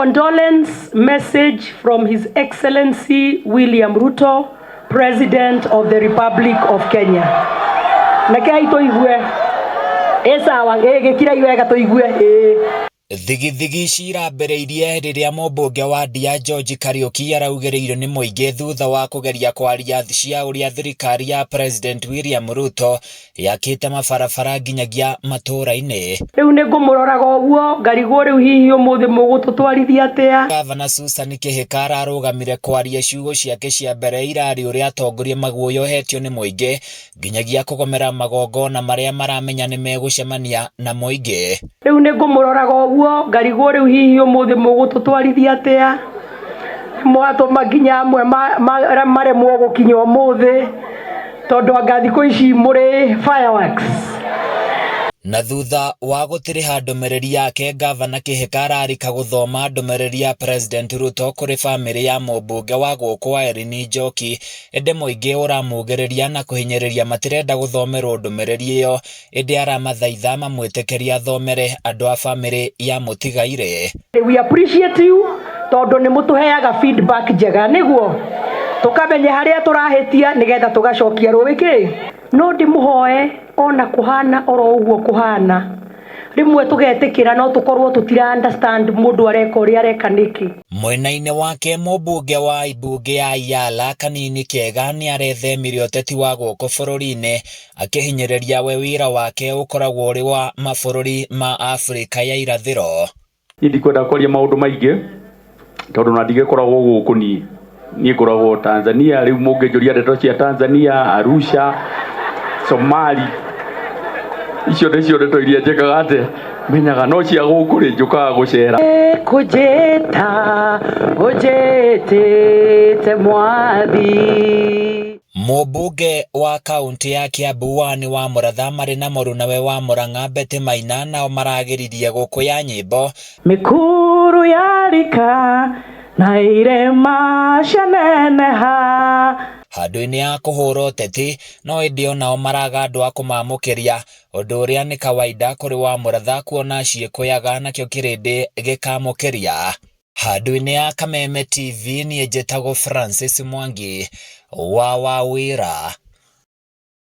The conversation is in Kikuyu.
Condolence message from His Excellency William Ruto, President of the Republic of Kenya. Rekei tũigue. Ĩ sawa, ĩ gĩkirai wega tũigue. Ĩ. Thigithigi ici irambĩrĩirie rĩrĩa mũmbunge wa Ndia George Kariuki araugĩrĩirio nĩ mũingĩ thutha wa kũgeria kwaria cia ũrĩa thirikari ya President William Ruto yakĩte mabarabara nginyagia matũũra-inĩ. Rĩu nĩ ngũmũroraga ũguo ngarigwo rĩu hihi ũmũthĩ mũgũtũtwarithia atĩa. Gavana Susan Kĩhĩka ararũgamire kwaria ciugo ciake cia mbere irarĩ ũrĩa atongoria maguoyohetio nĩ mũingĩ nginyagia kũgomera magongona marĩa maramenya nĩ megũcemania na mũingĩ. Rĩu nĩ ngũmũroraga ũguo ngarigwo rĩu hihi ũmũthĩ mũgũtũtwarithia atĩa. Mwatũma nginya amwe maremwo gũkinya ũmũthĩ tondũ anga thikũ ici mũrĩ fireworks. Na thutha wa gũtiriha ndũmĩrĩri yake, Gavana Kĩhĩka ararika gũthoma ndũmĩrĩri ya President Ruto kũrĩ bamĩrĩ ya mũmbunge wa gũkũ Irene Njoki, ĩndĩ mũingĩ ũramugĩrĩria na kũhinyĩrĩria matirenda gũthomerwo ndũmĩrĩri ĩyo, ĩndĩ aramathaitha mamwĩtĩkĩrie athomere andũ a bamĩrĩ ya mũtigairĩ. We appreciate you tondũ nĩ mũtũheaga feedback njega nĩguo tũkamenya harĩa tũrahĩtia nĩgetha tũgacokia rũĩ kĩ no ndĩmũhoe ona kũhana oro ũguo kũhana rĩmwe tũgetĩkĩra no tũkorwo tũtira understand mũndũ areka ũrĩa areka nĩkĩ. Mwena-inĩ wake mũmbunge wa ibunge ya Yala Kanini Kega nĩ arethemire ũteti wa gũkũ bũrũri-inĩ akĩhinyĩrĩria we wĩra wake ũkoragwo ũrĩ wa mabũrũri ma Afrika ya irathĩro. Niĩ ndikwenda kwaria maũndũ maingĩ tondũ na ndigĩkoragwo gũkũ niĩ niĩ ngoragwo Tanzania. Rĩu mũngĩnjũria ndeto cia Tanzania, Arusha, Somali, icio nĩcio ndeto iria njĩkaga atĩ menyaga, no cia gũkũ rĩ, njũkaga gũcera. Kũnjĩta ũnjĩtĩte mwathi. Mũmbunge wa kaunti ya Kiambu Wani wa Mũratha marĩ na mũrunawe wa Mũrang'a Betty Maina nao maragĩririe gũkũ ya nyĩmbo. Mĩkuru yarika na irĩma cianeneha. Handũ-inĩ ya kũhũra ũteti, no ĩndĩ onao maraga andũ a kũmamũkĩria, ũndũ ũrĩa nĩ kawaida kũrĩ wa Mũratha kuona ciĩkũyaga nakĩo kĩrĩndĩ gĩkamũkĩria. Handũ-inĩ ya Kameme TV, niĩ njĩtagwo Francis Mwangi wa Wawĩra.